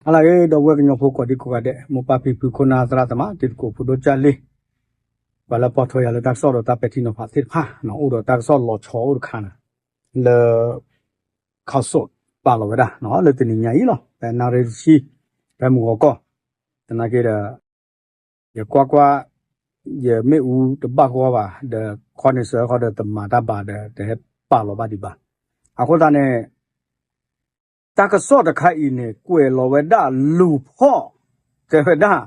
ဟါလၢအဂ့ၤ ဒီပုၢ်ဝဲၢ်ကညီဖိကိးဒံကိးဂၤဒဲး, မိၢ်ပၢ်ဖံဖု ခိၣ်နၢ်သရၣ်သမါ တံၤသကိးဖိဒိၣ်ကၢ်လံ, ပှၤလၢပိာ်ထွဲယၤလၢတၢ်ကစီၣ်ဒီးတၢ်ပဲာ်ထံနီၤဖးသ့ၣ်တဖၣ်, အိၣ်ဒီးတၢ်ကစီၣ်လီၤဆီအိၣ်တခါန့ၣ်, လၢ ခီၣ်စိးပာ်လီၤဝဲဒၣ် လၢတနံၤညါအံၤလီၤ, ဖဲနၣ်ရံၣ်တဆံ, ဖဲမုၢ်ဂီၤကီၢ်, သနာ်က့ဒီး ယကွၢ်ကွၢ်, ယမ့ၣ်အူတဘၣ်ဂီၢ်ဘၣ်, ဒီးခီန့ၣ်စၢၤဃီဒီးတမၤတၢ်ဘၣ်ဒီး တဟဲပာ်လီၤဘၣ်ဒံးဘၣ်. အဃိသတးန့ၣ် တၢ်ကစီၣ်တခါအံၤန့ၣ် ကွဲးလီၤဝဲဒၣ်လူၤဖီၣ်, တဲဝဲဒၣ်,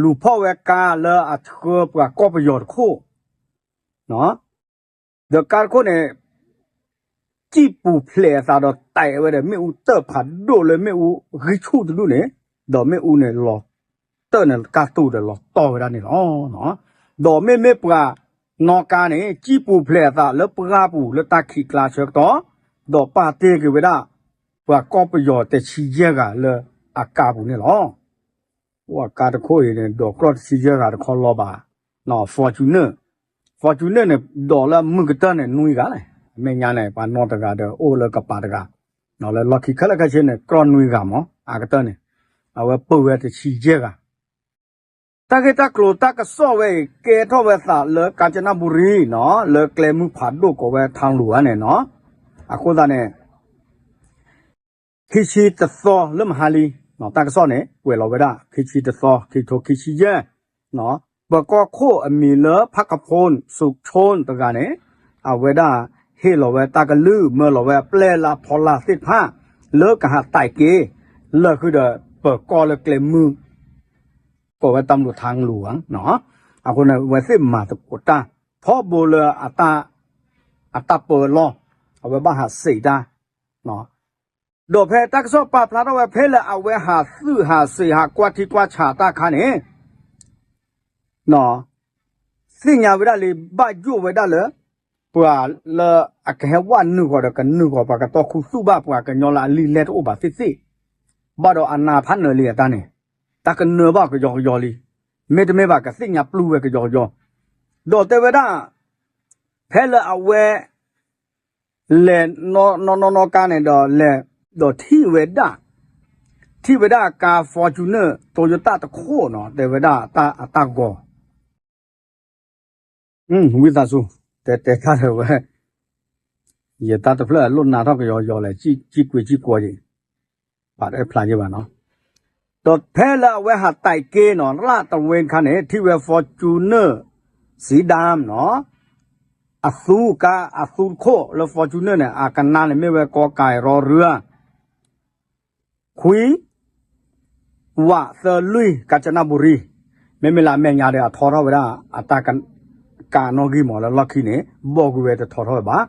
လူၤဖီၣ်ဝဲကါလၢအဆှၢပှၤကီၢ်ပယီၤတခိၣ်, ဒီးကါတခိၣ်န့ၣ် စံၣ်ပူၤဖျဲးအသးဒီးတဲာ်ဝဲဒီး မ့ၣ်အူတၢၣ်ဖးဒိၣ်လၢမ့ၣ်အူဂံၢ်ဆူၣ်တဒူၣ်န့ၣ်, ဒီးမ့ၣ်အူန့ၣ်လီၤ, တၢၣ်န့ၣ်ကါတူာ်ဒီးလီၤတီၢ်ဝဲဒၣ်န့ၣ်လီၤ. ဒီးမ့မ့ၢ်ပှၤနီၣ်ကါန့ၣ် စံၣ်ပူၤဖျဲးအသးလၢပှၢ်ပူၤလၢတၢ်ခံးကျါဆၢကတီၢ်, ဒီးပာ်တ့ၢ်က့ၤဝဲဒၣ် ပှၤကီၢ်ပယီၤတဆံယဲၢ်ဂၤလၢအကါပူၤန့ၣ်လီၤ. အိၣ်အကါတခိၣ်အံၤန့ၣ် ဒိးကြီတဆံယဲၢ်ဂၤတခီလီၤဘၣ်, Fortuner, Fortuner န့ၣ် ဒိးလၢမုၢ်ကတၢၢ်န့ၣ်နွံဂၤလဲၣ်, အမဲာ်ညါန့ၣ် ပှၤနီၣ်တဂၤဒီးအိၣ်လၢကပၤတဂၤ, လၢလီၢ်ခံခဲလၢာ်ခဲဆ့န့ၣ် ကြီနွံဂၤမး အကတၢၢ်န့ၣ်, အဝဲပၢၢ်ဝဲတဆံယဲၢ်ဂၤ တၢ်ဂ့ၢ်တၢ်ကျိၤတၢ်ကစီၣ်ဝဲအံၤ ကဲထီၣ်ဝဲသးလၢ ကၣ်စနၣ်ဘူရံ လၢကျဲမုၢ်ဖးဒိၣ်ကိးဝဲ ထၣ်လူၤဧါန့ၣ်နီၤ, အဃိသတးန့ၣ် ခံဆံတသီလၢမဟါလံ, တၢ်ကစီၣ်န့ၣ် ကွဲးလီၤဝဲဒၣ် ခံဆံတသီ ခံထိခံဆံယဲၢ်, ပၢၤကီၢ်ခိၣ်အမံၤလၢ ဖးကဖိ စူးဆိ တဂၤန့ၣ်, အဝဲဒၣ်ဟ့ၣ်လီၤဝဲတၢ်ကလုၢ် မၢလီၤဝဲအပျဲၢ်လၢအဖီလာ်သ့ၣ်တဖၣ် လၢကဟးတဲာ်က့ၤ လၢာ်ဃုာ်ဒီးပၢၤကီၢ်လၢကျဲမုၢ် ကိးဝဲတၢ်မလိၣ်ထၣ်လူၤဧါ, အဃိန့ၣ် အဝဲသ့ၣ်မၤသကိးတၢ် ထီဘိလၢ အတၢ်ပၢအလီၢ်, အဝဲဘၣ်ဟးစံးတၢ်, ဒီးဖဲတၢ်ကစီၣ်ပာ်ဖျါထီၣ်ဝဲ ဖဲလၢအဝဲဟးသုးဟးစံးဟးကွၢ်ထံကွၢ်ဆးတၢ်အခါန့ၣ် သ့ၣ်ညါဝဲဒၣ်လံ ဘၣ်ယိၣ်ဝဲဒၣ်လၢ ပှၤလၢအကဟဲဝဲနုာ်ဃီၤဒီး ကနုာ်ဃီၤပှၤကတီၢ်ခူသူၣ်ဘၣ် ပှၤကညီလၢအလံာ်လဲၢ်တအိၣ်ဘၣ်သ့ၣ်သ့ၣ်, ဘၣ်ဒီးအနးဖးနၢၤလံအတၢ်န့ၣ်, တၢ်ကနၢၤဘၣ်ကယီကယီလံ, မ့တမ့ၢ်ဘၣ် ကသ့ၣ်ညါပျူၢ်ဝဲကယီကယီ, ဒီးတဲဝဲဒၣ် ဖဲလၢအဝဲ လဲၤနီၢ်နီၢ်နီၢ်ကါန့ၣ်ဒီး လဲၤဒီးထံၣ်ဝဲဒၣ်, ထံၣ်ဝဲဒၣ်အကါ Fortuner Toyota တခိၣ်နီၤ တဲဝဲဒၣ်အတၢ်ဂီၤ, ဝံသးစူၤ တဲတဲတၢ်ဒီးဝဲ, ယတၢ်တဖျၢၣ်လိၣ်နၤထီၣ်ကယီကယီလဲၣ်, စံၣ်ကွ့စံၣ်ကွီယံၤ, ပာ်တဖျါယံၤဘၣ်နီၤ, ဒီးဖဲလၢအဝဲဟးတဲာ်က့ၤနီၤ လၢတဝ့ခါန့ၣ် ထံၣ်ဝဲ Fortuner စံဒၣ်နီၤ, အသူကါ အသူတခိၣ်လၢ Fortuner န့ၣ် အကနါန့ၣ်မ့ၢ်ဝဲ ကီကၤရီရၢ ခွံ ဝးသၢလွံၢ် ကၣ်စနၣ်ဘူရံ, မ့မ့ၢ်လၢအမဲာ်ညါဒီး အထီထီၣ်ဝဲဒၣ် အတၢ်ကးနီၣ်ဂံၢ်မးလၢလီၢ်ခံန့ၣ် ဘီၣ်ကွံာ်ဝဲတထီထီၣ်ဝဲဘၣ်,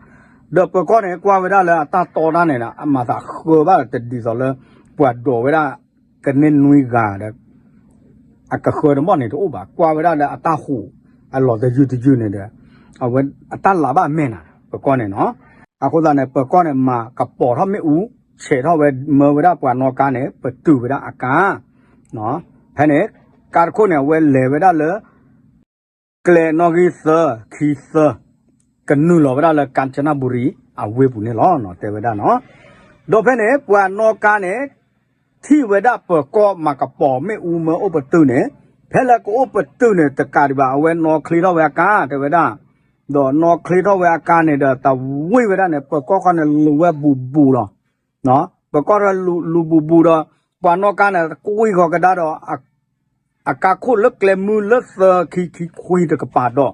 ဒီးပၢၤကီၢ်န့ၣ် ကွၢ်ဝဲဒၣ်လၢအတၢ်တီတၢ်န့ၣ် အမၤသးဃၢၤဘၣ်တဒ်သိးလၢ ပှၤဒိးဝဲဒၣ် ကန့ၢ်နွံဂၤဒီး အကဃၢၤတဘီၣ်န့ၣ်တအိၣ်ဘၣ်, ကွၢ်ဝဲဒၣ်လၢအတၢ်ဟူး အလီၤတယုၢ်တယုၢ်န့ၣ်ဒီး အဝဲအတၢ်လၤဘၣ်မဲာ်နၤ ပၢၤကီၢ်န့ၣ်နီၤ, အဃိသတးန့ၣ် ပၢၤကီၢ်န့ၣ် မၤကပီၤထီၣ်မ့ၣ်အူ ဆဲးထီၣ်ဝဲ မၢဝဲဒၣ်ပှၤနီၣ်ကါန့ၣ် ပတုာ်ဝဲဒၣ်အကါ, ဖဲန့ၣ် ကါတခိၣ်န့ၣ် အဝဲလဲၤဝဲဒၣ်လၢ ကျဲနီၣ်ဂံၢ်သၢ ခံသၢ ကနုာ်လီၤဝဲဒၣ်လၢ ကၣ်စနၣ်ဘူရံ အဝ့ၢ်ပူၤန့ၣ်လီၤ တဲဝဲဒၣ်နီၤ, ဒီးဖဲန့ၣ် ပှၤနီၣ်ကါန့ၣ် ထံၣ်ဝဲဒၣ်ပၢၤကီၢ်မၤကပီၤမ့ၣ်အူမၢအိၣ်ပတုာ်န့ၣ်, ဖဲလၢကအိၣ်ပတုာ်န့ၣ် တကးဒံးဘၣ် အဝဲနီၣ်ချ့ထီၣ်ဝဲအကါ တဲဝဲဒၣ်, ဒီးနီၣ်ချ့ထီၣ်ဝဲအကါန့ၣ်ဒီး တဝံၣ်ဝဲဒၣ်န့ၣ် ပၢၤကီၢ်ခီန့ၣ်လူၤဝဲဘူးဘူးလီၤ, ပၢၤကီၢ်ထီၣ်လူၤဘူးဘူးဒီး ပှၤနီၣ်ကါန့ၣ် ကွံဃီၤကဒါဒီး အကါခိၣ်လၢကျဲမုၢ်လၢသၢခံခံခွံတကပၤဒီး,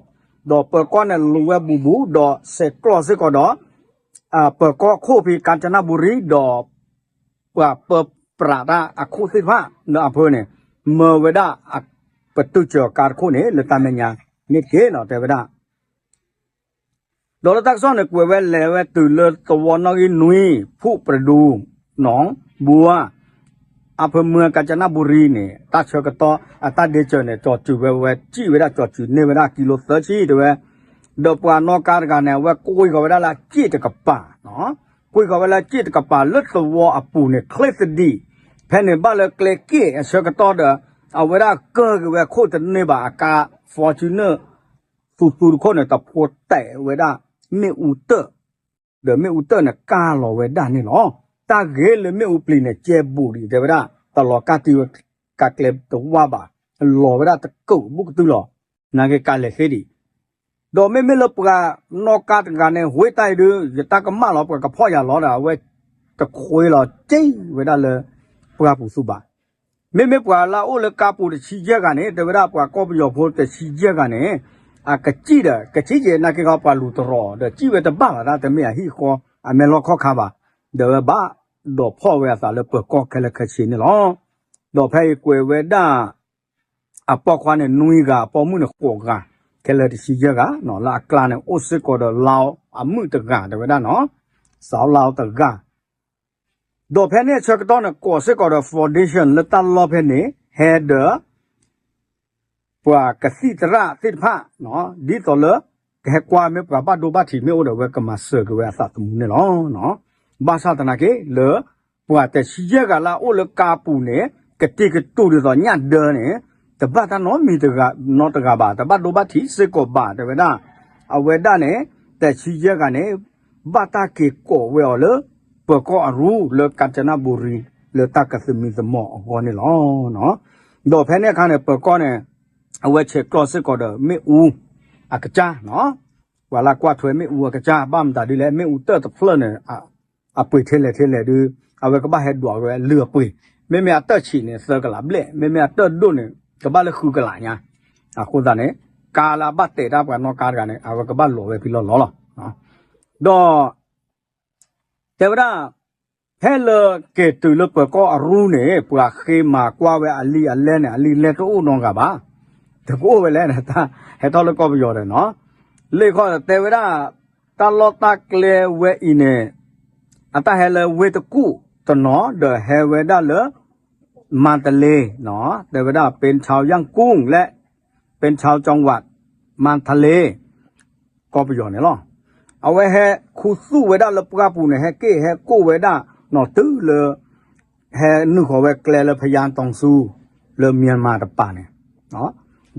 ဒီးပၢၤကီၢ်န့ၣ်လူၤဝဲဘူးဘူးဒီး ဆဲးကျိးစ့ၢ်ကီးဒီး ပၢၤကီၢ်ခိၣ်ဖဲ ကၣ်စနၣ်ဘူရံ ဒီး ပှၤပၢပြးတၢ်အခိၣ်သ့ၣ်တဖၣ်လၢအဖၢန့ၣ် မၢဝဲဒၣ် ပတုာ်စၢၤကါတခိၣ်န့ၣ် လၢတၢ်မဲာ်ညါန့ၣ်တက့ၢ်နီၤ တဲဝဲဒၣ် ဒီးလၢတၢ်ကစီၣ်န့ၣ် ကွဲးဝဲလဲၤဝဲတုၤလၢသဝီနီၣ်ဂံၢ်နွံ ဖူၣ်ပြဒူ နီၢ်ဘိဧါ အဖၢမုၢ်ကၣ်စနၣ်ဘူရံန့ၣ် တၢ်ဆၢကတီၢ်အတၢ်ဒ့စၢၤန့ၣ် ကၠီၤစုၤဝဲဝဲစံၣ်ဝဲဒၣ် ကၠီၤစုၤန့ၢ်ဝဲဒၣ်ကံလိသၢဆံတဲဝဲ, ဒီးပှၤနီၣ်ကါတဂၤန့ၣ် အဝဲကွံဃီၤဝဲဒၣ်လၢအစ့ၣ်တကပၤ, ကွံဃီၤဝဲလၢအစ့ၣ်တကပၤလၢသဝီအပူၤန့ၣ် ချ့သဒံး, ဖဲန့ၣ်ဘၣ်လၢကျဲက့ၣ်အဆၢကတီၢ်ဒီး အဝဲဒၣ်ကၢၢ်က့ၤဝဲခိၣ်တန့ၢ်ဘၣ်အကါ Fortuner သူသူတခိၣ်န့ၣ် တဖိတဲာ်ဝဲဒၣ် မ့ၣ်အူတၢၣ်, ဒီးမ့ၣ်အူတၢၣ်န့ၣ် ကၢ်လီၤဝဲဒၣ်န့ၣ်လီၤ. တၢ်ဂ့ၤလၢမ့ၣ်အူပျံၤန့ၣ် ကဲဘူးဒံးတဲဝဲဒၣ် တလီၤကၢ်တံၢ်ဝဲကါကျဲတဝၢ်ဘၣ်, လီၤဝဲဒၣ်တကူာ်ဘူးကတုၤလီၤ, နာ်က့ကါလဲၤသ့ဒံး ဒီးမ့မ့ၢ်လၢပှၤနီၣ်ကါတဂၤန့ၣ် ဝ့ၢ်တၢ်အံၤဒုး ယတၢ်ကမၣ်လီၤ ပှၤကဖီၣ်ယၤလီၤဒီး အဝဲတခွ့လီၤက့ၤဝဲဒၣ်လၢပှၢ်ပူၤသူဘၣ်. မ့မ့ၢ်ပှၤလၢအအိၣ်လၢကါပူၤတဆံယဲၢ်ဂၤန့ၣ် တဲဝဲဒၣ်ပှၤကီၢ်ပယီၤဖိတဆံယဲၢ်ဂၤန့ၣ် အကစံၣ်ဒီး ကစံၣ်က့ၤနာ်က့ဂီၤ ပှၤလူၤတရီၤဒီး စံၣ်ဝဲတဘၣ်ဘၣ် တၢ်တမ့ၢ်အဟံၣ်ဃီ အမဲာ်လီၢ်ခီၣ်ခါဘၣ်, ဒီးဝဲဘၣ်ဒိးဖီၣ်ဝဲအသးလၢပၢၤကီၢ်ခဲလၢာ်ခဲဆ့န့ၣ်လီၤ. ဒီးဖဲအံၤကွဲးဝဲဒၣ် အပိာ်ခွါန့ၣ် နွံဂၤ, အပိာ်မုၣ်န့ၣ် ဃိးဂၤ, ခဲလၢာ်တဆံယဲၢ်ဂၤ, လၢအကျါန့ၣ် အိၣ်စ့ၢ်ကီးဒီး လါအမုၣ်တဂၤ တဲဝဲဒၣ်နီၤ, စးလါတဂၤ, ဒီးဖဲန့ၣ်အဆၢကတီၢ်န့ၣ် ကိးစ့ၢ်ကီးဒီး foundation လၢတၢ်လီၢ်ဖဲန့ၣ် ဟဲဒီး ပှၤကသံၣ်သရၣ်သ့ၣ်တဖၣ် ဒ်သိးလၢ ကဟဲကွၢ်မ့ၢ်ပှၤဘၣ်ဒိဘၣ်ထံးမ့ၢ်အိၣ်ဒီး အဝဲကမၤစၢၤက့ၤဝဲအသးသမူန့ၣ်လီၤ. ဘၣ်ဆၣ်သနာ်က့ လၢပှၤတဆံယဲၢ်ဂၤလၢအအိၣ်လၢကါပူၤန့ၣ် ကတံၤကတူာ်ဒ်သိးညၣ်ဒၢန့ၣ် တဘၣ်တၢ်နီတမံၤနီတဂၤဘၣ်, တဘၣ်ဒိဘၣ်ထံးစ့ၢ်ကီးဘၣ် တဲဝဲဒၣ်. အဝဲဒၣ်န့ၣ် တဆံယဲၢ်ဂၤန့ၣ် ဘၣ်တၢ်က့ၤကိးဝဲအီၤလၢ ပၢၤကီၢ်အရူလၢ ကၣ်စနဘူရံ လၢတၢ်ကသမံသမိးအဂီၢ်န့ၣ်လီၤ. ဒီးဖဲန့ၣ်အခါန့ၣ် ပၢၤကီၢ်န့ၣ် အဝဲဆဲးကျိးစ့ၢ်ကီးဒီးမ့ၣ်အူအကစၢ်, ပှၤလၢကွၢ်ထွဲမ့ၣ်အူအကစၢ် ဘၣ်မတၤဒ်လဲၣ် မ့ၣ်အူတၢၢ်တဖျၢၣ်န့ၣ် အပှ့ၤထဲလဲၣ်ထဲလဲၣ်ဒုး အဝဲကဘၣ်ဟဲဒွးဝဲအလုၢ်အပှ့ၤ, မ့မ့ၢ်အတၢၢ်ဆံးန့ၣ် သၢကလးဘျဲၣ်, မ့မ့ၢ်အတၢၢ်ဒိၣ်န့ၣ် ကဘၣ်လၢဃုကလးညါ, အဃိသတးန့ၣ် ကါလၢအဘၣ်တဲာ်တၢ်ပှၤနီၣ်ကါတဂၤန့ၣ် အဝဲကဘၣ်လီၤဝဲဖဲလီၢ်လီၤလီၤ. ဒီး တဲဝဲဒၣ် ဖဲလၢက့ၤတုၤလၢပၢၤကီၢ်အရူန့ၣ် ပှၤဃ့မၤကွၢ်ဝဲအလံာ်အလဲၢ်န့ၣ် အလံာ်လဲၢ်တအိၣ်နီတဂၤဘၣ်, တကအိၣ်ဝဲလဲၣ်, ဟဲထီၣ်လၢကီၢ်ပယီၤဒီးနီၤ, လ့ၣ်ခီတဲဝဲဒၣ် တၢ်လီၢ်တၢ်ကျဲဝဲအံၤန့ၣ် အတၢ်ဟဲလၢဝ့ၢ်တကူၣ်တနီၤ ဒီးဟဲဝဲဒၣ်လၢ မါတလ့, တဲဝဲဒၣ် ပ့ၤထီယၣ်ကူၣ်လဲၣ်, ပ့ၤထီကၠီဝး မါတလ့ ကီၢ်ပယီၤန့ၣ်လီၤ. အဝဲဟဲခူသူၣ်ဝဲဒၣ်လၢပှၢ်ပူၤန့ၣ် ဟဲက့ၢ်ဟဲကိၢ်ဝဲဒၣ်နီၤ တုၤလၢ ဟဲနုာ်ဃီၤဝဲကျဲလၢဖယါတီၤဆူ လၢမၠၣ်မၤတပၤန့ၣ်,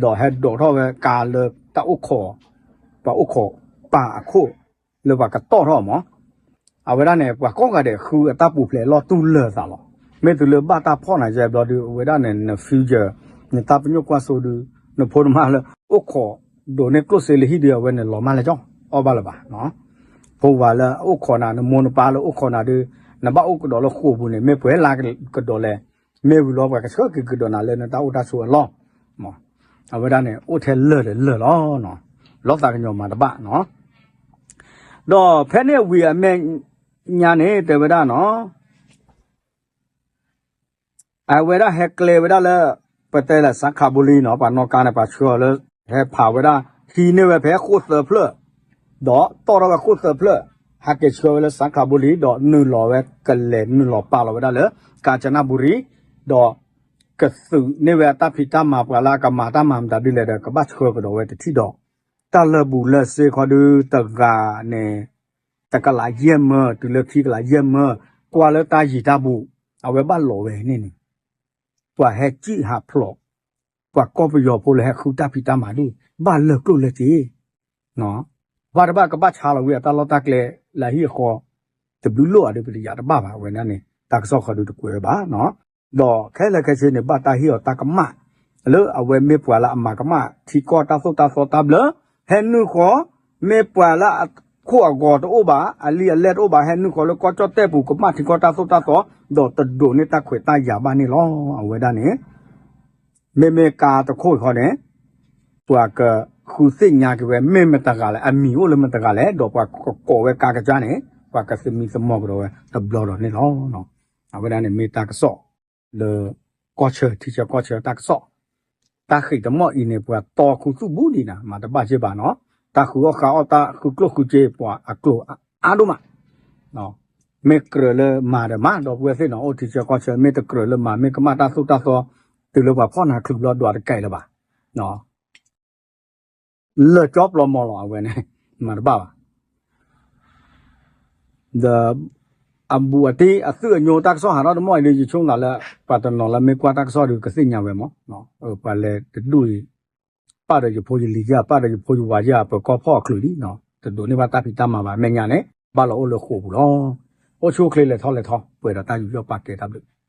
ဒီးဟဲဒိးထီၣ်ဝဲကါလၢတၢ်အိၣ်ခိး, ပှၤအိၣ်ခိးပာ်အခိၣ် လၢပှၤကတီၢ်ထီၣ်မး အဝဲဒၣ်န့ၣ် ပှၤကိးဂၤဒဲးဃုအတၢ်ပူၤဖျဲးလီၢ်တူၢ်လၢာ်သးလီၤ. မ့ၢ်တုၤလၢဘၣ်တၢ်ဖီၣ်နၤယဲဘျီဒုး အဝဲဒၣ်န့ၣ် န future နတၢ်ပညိၣ်ကွၢ်စိဒုး နဖိနမါလၢအိၣ်ခိးဒိးန့ၢ်ကျိၣ်စ့လၢဟံၣ်ဒုး အဝဲန့ၣ်လီၤမၢ်လၢကၠီ အီၣ်ဘၣ်လၢၤဘၣ်. ဖိဝၤလၢအအိၣ်ခိးနၤ နမိၢ်နပၢ်လၢအိၣ်ခိးနၤဒုး နဘၣ်အိၣ်ကဒီးလၢဃိာ်ပူၤန့ၣ် မ့ၢ်ပှဲၤလၢကဒီးလဲၣ်, မ့ၢ်ဝံၤလီၤပှၤကဆှၢက့ၤကဒီးနၤလၢနတၢ်အိၣ်တၢ်ဆိးအလီၢ် အဝဲဒၣ်န့ၣ် အိၣ်ထဲလၢာ်ဒီးလၢာ်လီၤ. လီၤသးကညီၤမၤတဘၣ်နီၤ. ဒီးဖဲန့ၣ်ဝံၤအမဲာ်ညါန့ၣ် တဲဝဲဒၣ်နီၤ, အဝဲဒၣ်ဟဲကျဲဝဲဒၣ်လၢ ပတဲလၢစးခးဘိလံနီၤ, ပှၤနီၣ်ကါန့ၣ် ပှၤဆှၢအီၤလၢ ဟဲဖးဝဲဒၣ် ဟံးန့ၢ်ဝဲဖဲဃိၣ်သၢဖျၢၣ်, ဒီးတီၢ်ထီၣ်ဝဲဃိၣ်သၢဖျၢၣ်, ဟဲက့ၤဆှၢဝဲလၢစးခးဘိလံ ဒီးနုာ်လီၤဝဲကလဲၤနုာ်လီၤပာ်လီၤဝဲဒၣ်လၢ ကၣ်စနဘူရံ, ဒီး ကသုးန့ၢ်ဝဲအတၢ်ဖံးတၢ်မၤ ပှၤလၢအကမၤတၢ်မၤမတၤဒ်လဲၣ်ဒီး ကဘၣ်ဆှၢကဒီးဝဲတထံၣ်ဒီး တၢ်လၢာ်ဘူၣ်လၢာ်စ့ခီဒုး တဂၤန့ၣ် တကလးယဲၢ်မၢ တုၤလၢခံကလးယဲၢ်မၢ ကွၢ်လၢတၢ်ယံၤတၢ်ဘူး အဝဲဘၣ်လီၤဝဲန့ၣ်န့ၣ် ပှၤဟဲစံၣ်ဟးဖျိး ပှၤကီၢ်ပယီၤဖိလၢဟဲဃုတၢ်ဖံးတၢ်မၤဒုး ဘၣ်လၢာ်ကျိၣ်လၢာ်စ့ ဘၣ်တဘၣ်ကဘၣ်ဆါလီၤဝံၤအတၢ်လီၢ်တၢ်ကျဲ လၢအဟံၣ်အဃီ တဘျုးလိၣ်အဒုး ပတယာ်တဘၣ်ဘၣ် အဝဲန့ၣ်န့ၣ် တၢ်ကစီၣ်ခီဒုးတကွဲးဝဲဘၣ်နီၤ. ဒီးခဲလၢာ်ခဲဆ့န့ၣ် ဘၣ်တၢ်ဟ့ၣ်အီၤတၢ်ကမၣ် လၢအဝဲမ့ၢ်ပှၤလၢအမၤကမၣ် ထံကီၢ်တၢ်သိၣ်တၢ်သီတၢ်ဘျၢ ဟဲနုာ်ဃီ မ့ၢ်ပှၤလၢအခိၣ်အဂီၤတအိၣ်ဘၣ် အလံာ်အလဲၢ်တအိၣ်ဘၣ် ဟဲနုာ်ဃီလၢကီၢ်ကၠီၣ်တဲၣ်ပူၤ ကမၣ်ထံကီၢ်တၢ်သိၣ်တၢ်သီ ဒီးတဒိးန့ၢ်တၢ်ခွဲးတၢ်ယာ်ဘၣ်န့ၣ်လီၤ. အဝဲဒၣ်န့ၣ် မ့မ့ၢ်ကါတခိၣ်အံၤခီန့ၣ် ပှၤကဃုသ့ၣ်ညါက့ၤဝဲ မ့ၢ်မတဂၤလဲၣ် အမံၤအိၣ်လၢမတဂၤလဲၣ် ဒီးပှၤကကိးဝဲကါကစၢ်န့ၣ် ပှၤကသမံသမိးကဒီးဝဲတဘျီဒီးန့ၣ်လီၤ. အဝဲဒၣ်န့ၣ်မ့ၢ်တၢ်ကစီၣ်လၢ ကီၢ်ဆၢ ထံဆၢကီၢ်ဆၢတၢ်ကစီၣ် တၢ်ဃံးတမီၢ်အံၤန့ၣ် ပှၤတီခူသူၣ်ဘူးဒံးနၤ မၤတဘၣ်က့ဘၣ်နီၤ တၢ်ဃုအီၣ်ဃုအီတၢ်ဃုကျိၣ်ဃုစ့ ပှၤအကျိၤအါဒိၣ်မး မ့ၢ်ကြၢးလၢမၤဒီးမၤ ဒီပုၢ်ဝဲၢ်သ့ၣ်နီၤ အိၣ်ထံဆၢကီၢ်ဆၢ မ့ၢ်တကြၢးလၢမၤ မ့ၢ်ကမၣ်တၢ်သိၣ်တၢ်သီ တုၤလၢပှၤဖီၣ်နၤချုးဘျီဒွးတကဲလၢၤဘၣ် လၢာ်ကၠီပျီမီၤလီၤ အဝဲန့ၣ် မၤတဘၣ်ဘၣ် ဒီး အဘူးအတံၢ်အသုးအညိတၢ်ကစီၣ်ဟးထီၣ်တမီၢ်အံၤဒီး ယဆိကမိၣ်လၢ ပှၤတနီၤလၢမ့ၢ်ကွၢ်တၢ်ကစီၣ်ဒီး ကသ့ၣ်ညါဝဲမး ပှၤလဲၤတဒူၣ်အံၤ ပာ်ဒီးယဖိယလံၤယၤ ပာ်ဒီးယဖိယဝၤယၤ ပၢၤကီၢ်ဖီၣ်အချုးလံ တဒိးန့ၢ်ဘၣ်တၢ်ဖံးတၢ်မၤဘၣ် မဲာ်ညါန့ၣ် ဘၣ်လီၤအိၣ်လၢဃိာ်ပူၤလီၤ. အိၣ်ဆူၣ်အိၣ်ချ့လဲၤထီၣ်လဲၤထီ ပှဲၤဒီးတၢ်ယူးယီၣ်ပာ်ကဲတၢ်ဘျုး